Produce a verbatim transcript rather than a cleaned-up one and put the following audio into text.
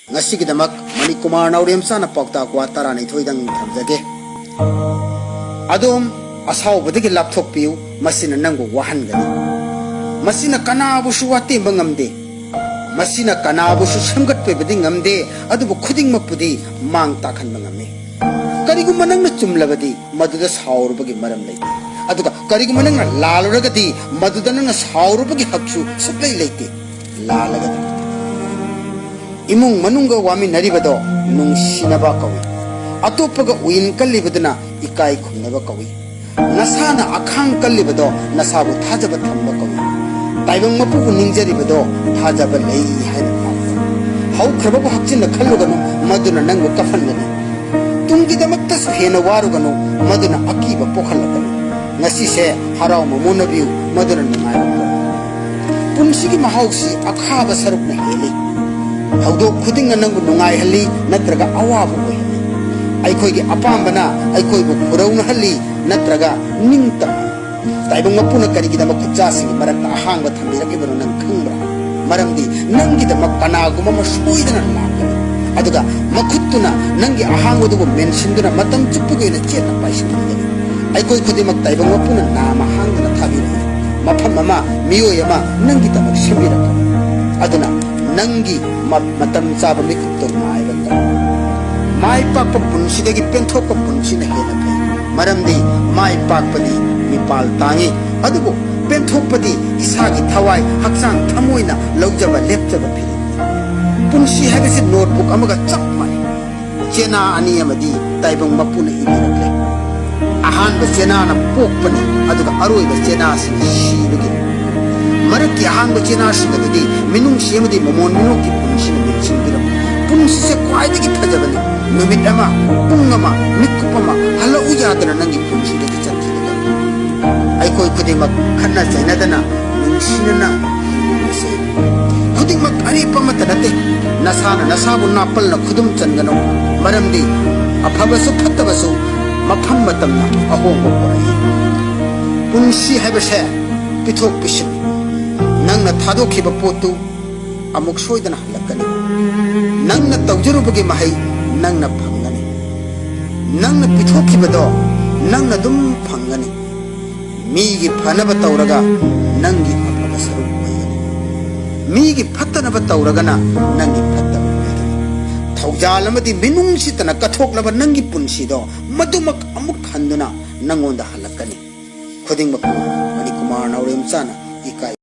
ꯉꯁꯤꯒꯤꯗꯃꯛ ꯃꯅꯤꯀꯨꯃꯥꯔ ꯅꯥꯎꯔꯦꯝꯆꯥꯅ ꯄꯥꯎꯇꯥꯛ ꯋꯥ ꯇꯔꯥꯅꯤꯊꯣꯏꯗꯪ ꯊꯝꯖꯒꯦ꯫ ꯑꯗꯣꯝ ꯑꯁꯥꯎꯕꯗꯒꯤ ꯂꯥꯞꯊꯣꯛꯄꯤꯌꯨ, ꯃꯁꯤꯅ ꯅꯪꯕꯨ ꯋꯥꯍꯟꯒꯅꯤ꯫ ꯃꯁꯤꯅ ꯀꯅꯥꯕꯨꯁꯨ ꯋꯥꯇꯦꯝꯕ ꯉꯝꯗꯦ, ꯃꯁꯤꯅ ꯀꯅꯥꯕꯨꯁꯨ ꯁꯦꯝꯒꯠꯄꯤꯕꯗꯤ ꯉꯝꯗꯦ, ꯑꯗꯨꯕꯨ ꯈꯨꯗꯤꯡꯃꯛꯄꯨꯗꯤ ꯃꯥꯡ ꯇꯥꯛꯍꯟꯕ ꯉꯝꯃꯤ꯫ ꯀꯔꯤꯒꯨꯝꯕ ꯅꯪꯅ ꯆꯨꯝꯂꯕꯗꯤ, ꯃꯗꯨꯗ ꯁꯥꯎꯔꯨꯕꯒꯤ ꯃꯔꯝ ꯂꯩꯇꯦ꯫ ꯑꯗꯨꯒ ꯀꯔꯤꯒꯨꯝꯕ ꯅꯪꯅ ꯂꯥꯜꯂꯨꯔꯒꯗꯤ, ꯃꯗꯨꯗ ꯅꯪꯅ ꯁꯥꯎꯔꯨꯕꯒꯤ ꯍꯛꯁꯨ ꯁꯨꯛꯂꯩ ꯂꯩꯇꯦ꯫ ꯂꯥꯜꯂꯒꯗꯤ ꯏꯃꯨꯡ ꯃꯅꯨꯡꯒ ꯋꯥꯃꯤꯟꯅꯔꯤꯕꯗꯣ ꯅꯨꯡꯁꯤꯅꯕ ꯀꯧꯏ꯫ ꯑꯇꯣꯞꯄꯒ ꯎꯌꯤꯟ ꯀꯜꯂꯤꯕꯗꯨꯅ ꯏꯀꯥꯏ ꯈꯨꯝꯅꯕ ꯀꯧꯏ꯫ ꯅꯁꯥꯅ ꯑꯈꯥꯡ ꯀꯜꯂꯤꯕꯗꯣ ꯅꯁꯥꯕꯨ ꯊꯥꯖꯕ ꯊꯝꯕ ꯀꯧꯏ꯫ ꯇꯥꯏꯕꯪ ꯃꯄꯨꯕꯨ ꯅꯤꯡꯖꯔꯤꯕꯗꯣ ꯊꯥꯖꯕ ꯂꯩ ꯍꯥꯏꯅ ꯐꯥꯎꯏ꯫ ꯍꯧꯈ꯭ꯔꯕꯕꯨ ꯍꯛꯆꯤꯟꯅ ꯈꯜꯂꯨꯒꯅꯨ, ꯃꯗꯨꯅ ꯅꯪꯕꯨ ꯀꯞꯍꯟꯒꯅꯤ꯫ ꯇꯨꯡꯒꯤꯗꯃꯛꯇꯁꯨ ꯍꯦꯟꯅ ꯋꯥꯔꯨꯒꯅꯨ, ꯃꯗꯨꯅ ꯑꯀꯤꯕ ꯄꯣꯛꯍꯜꯂꯛꯀꯅꯤ꯫ ꯉꯁꯤꯁꯦ ꯍꯔꯥꯎ ꯃꯃꯣꯟꯅꯕꯤꯌꯨ, ꯃꯗꯨꯅ ꯅꯨꯡꯉꯥꯏꯕ ꯄꯣꯛꯍꯜꯂꯛꯀꯅꯤ꯫ ꯄꯨꯟꯁꯤꯒꯤ ꯃꯍꯥꯎꯁꯤ ꯑꯈꯥꯕ ꯁꯔꯨꯛꯅ ꯍꯦꯜꯂꯤ꯫ ꯊꯧꯗꯣꯛ ꯈꯨꯗꯤꯡꯅ ꯅꯪꯕꯨ ꯅꯨꯡꯉꯥꯏꯍꯜꯂꯤ ꯅꯠꯇ꯭ꯔꯒ ꯑꯋꯥꯕ ꯑꯣꯏꯍꯜꯂꯤ꯫ ꯑꯩꯈꯣꯏꯒꯤ ꯑꯄꯥꯝꯕꯅ ꯑꯩꯈꯣꯏꯕꯨ ꯈꯨꯔꯧꯅꯍꯜꯂꯤ ꯅꯠꯇ꯭ꯔꯒ ꯅꯤꯡꯇꯝꯍꯜꯂꯤ꯫ ꯇꯥꯏꯕꯪ ꯃꯄꯨꯅ ꯀꯔꯤꯒꯤꯗꯃꯛ ꯈꯨꯠꯆꯥꯁꯤꯡꯒꯤ ꯃꯔꯛꯇ ꯑꯍꯥꯡꯕ ꯊꯝꯕꯤꯔꯛꯂꯤꯕꯅꯣ ꯅꯪ ꯈꯪꯕ꯭ꯔꯥ? ꯃꯔꯝꯗꯤ ꯅꯪꯒꯤꯗꯃꯛ ꯀꯅꯥꯒꯨꯝꯕ ꯑꯃ ꯁꯣꯏꯗꯅ ꯂꯥꯛꯀꯅꯤ, ꯑꯗꯨꯒ ꯃꯈꯨꯠꯇꯨꯅ ꯅꯪꯒꯤ ꯑꯍꯥꯡꯕꯗꯨꯕꯨ ꯃꯦꯟꯁꯤꯟꯗꯨꯅ ꯃꯇꯝ ꯆꯨꯞꯄꯒꯤ ꯑꯣꯏꯅ ꯆꯦꯠꯅ ꯄꯥꯏꯁꯤꯟꯕꯤꯒꯅꯤ꯫ ꯑꯩꯈꯣꯏ ꯈꯨꯗꯤꯡꯃꯛ ꯇꯥꯏꯕꯪ ꯃꯄꯨꯅ ꯅꯥꯃ ꯍꯥꯡꯗꯅ ꯊꯥꯕꯤꯔꯛꯏ꯫ ꯃꯐꯝ ꯑꯃ, ꯃꯤꯑꯣꯏ ꯑꯃ ꯅꯪꯒꯤꯗꯃꯛ ꯁꯦꯝꯕꯤꯔꯛꯀꯅꯤ꯫ ꯑꯗꯨꯅ ꯅꯪꯒꯤ ꯃ-, ꯃꯇꯝ ꯆꯥꯕ ꯃꯤꯀꯨꯞꯇꯣ ꯉꯥꯏꯕ ꯇꯝꯃꯨ꯫ ꯃꯥꯏ ꯄꯥꯛꯄ ꯄꯨꯟꯁꯤꯗꯒꯤ ꯄꯦꯟꯊꯣꯛꯄ ꯄꯨꯟꯁꯤꯅ ꯍꯦꯟꯅ ꯐꯩ꯫ ꯃꯔꯝꯗꯤ ꯃꯥꯏ ꯄꯥꯛꯄꯗꯤ ꯃꯤꯄꯥꯜ ꯇꯥꯡꯏ, ꯑꯗꯨꯕꯨ ꯄꯦꯟꯊꯣꯛꯄꯗꯤ ꯏꯁꯥꯒꯤ ꯊꯋꯥꯏ, ꯍꯛꯆꯥꯡ, ꯊꯃꯣꯏꯅ ꯂꯧꯖꯕ, ꯂꯦꯞꯆꯕ ꯐꯤꯔꯦꯞꯅꯤ꯫ ꯄꯨꯟꯁꯤ ꯍꯥꯏꯕꯁꯤ ꯅꯣꯠꯕꯨꯛ ꯑꯃꯒ ꯆꯞ ꯃꯥꯟꯅꯩ꯫ ꯆꯦꯅꯥ ꯑꯅꯤ ꯑꯃꯗꯤ ꯇꯥꯏꯕꯪ ꯃꯄꯨꯅ ꯏꯕꯤꯔꯛꯂꯦ꯫ ꯑꯍꯥꯟꯕ ꯆꯦꯅꯥꯅ ꯄꯣꯛꯄꯅꯤ, ꯑꯗꯨꯒ ꯑꯔꯣꯏꯕ ꯆꯦꯅꯥꯁꯤꯅ ꯁꯤꯕꯒꯤꯅꯤ꯫ ꯃꯔꯛꯀꯤ ꯑꯍꯥꯡꯕ ꯆꯦꯅꯥꯁꯤꯡ ꯑꯗꯨꯗꯤ ꯃꯤꯅꯨꯡꯁꯤ ꯑꯃꯗꯤ ꯃꯃꯣꯟ ꯃꯤꯅꯣꯛꯀꯤ ꯄꯨꯟꯁꯤꯅ ꯂꯦꯡꯁꯤꯟꯕꯤꯔꯝꯃꯤ꯫ ꯄꯨꯟꯁꯤꯁꯦ ꯈ꯭ꯋꯥꯏꯗꯒꯤ ꯐꯖꯕꯅꯤ꯫ ꯅꯨꯃꯤꯠ ꯑꯃ, ꯄꯨꯡ ꯑꯃ, ꯃꯤꯀꯨꯞ ꯑꯃ ꯍꯜꯂꯛꯎ ꯌꯥꯗꯅ ꯅꯪꯒꯤ ꯄꯨꯟꯁꯤꯗꯒꯤ ꯆꯠꯈꯤꯒꯗꯕꯅꯤ꯫ ꯑꯩꯈꯣꯏ ꯈꯨꯗꯤꯡꯃꯛ ꯈꯠꯅ ꯆꯩꯅꯗꯅ, ꯅꯨꯡꯁꯤꯅꯅ ꯍꯤꯡꯃꯤꯟꯅꯁꯤ꯫ ꯈꯨꯗꯤꯡꯃꯛ ꯑꯔꯦꯞꯄ ꯑꯃꯠꯇ ꯅꯠꯇꯦ꯫ ꯅꯁꯥꯅ ꯅꯁꯥꯕꯨ ꯅꯥꯄꯜꯅ ꯈꯨꯗꯨꯝ ꯆꯟꯒꯅꯨ, ꯃꯔꯝꯗꯤ ꯑꯐꯕꯁꯨ ꯐꯠꯇꯕꯁꯨ ꯃꯐꯝ ꯃꯇꯝꯅ ꯑꯍꯣꯡꯕ ꯄꯨꯔꯛꯏ꯫ ꯄꯨꯟꯁꯤ ꯍꯥꯏꯕꯁꯦ ꯄꯤꯊꯣꯛ ꯄꯤꯁꯤꯟ꯫ ꯅꯪꯅ ꯊꯥꯗꯣꯛꯈꯤꯕ ꯄꯣꯠꯇꯨ ꯑꯃꯨꯛ ꯁꯣꯏꯗꯅ ꯍꯜꯂꯛꯀꯅꯤ꯫ ꯅꯪꯅ ꯇꯧꯖꯔꯨꯕꯒꯤ ꯃꯍꯩ ꯅꯪꯅ ꯐꯪꯒꯅꯤ꯫ ꯅꯪꯅ ꯄꯤꯊꯣꯛꯈꯤꯕꯗꯣ ꯅꯪꯅ ꯑꯗꯨꯝ ꯐꯪꯒꯅꯤ꯫ ꯃꯤꯒꯤ ꯐꯅꯕ ꯇꯧꯔꯒ ꯅꯪꯒꯤ ꯑꯐꯕ ꯁꯔꯨꯛ ꯑꯣꯏꯒꯅꯤ꯫ ꯃꯤꯒꯤ ꯐꯠꯇꯅꯕ ꯇꯧꯔꯒꯅ ꯅꯪꯒꯤ ꯐꯠꯇꯕ ꯑꯣꯏꯒꯅꯤ꯫ ꯊꯧꯖꯥꯜ ꯑꯃꯗꯤ ꯃꯤꯅꯨꯡꯁꯤꯇꯅ ꯀꯠꯊꯣꯛꯂꯕ ꯅꯪꯒꯤ ꯄꯨꯟꯁꯤꯗꯣ ꯃꯗꯨꯃꯛ ꯑꯃꯨꯛ ꯍꯟꯗꯨꯅ ꯅꯪꯉꯣꯟꯗ ꯍꯜꯂꯛꯀꯅꯤ꯫ ꯈꯨꯗꯤꯡꯃꯛꯄꯨ ꯃꯅꯤꯀꯨꯃꯥꯔ ꯅꯥꯎꯔꯦꯝꯆꯥꯅ ꯏꯀꯥꯏ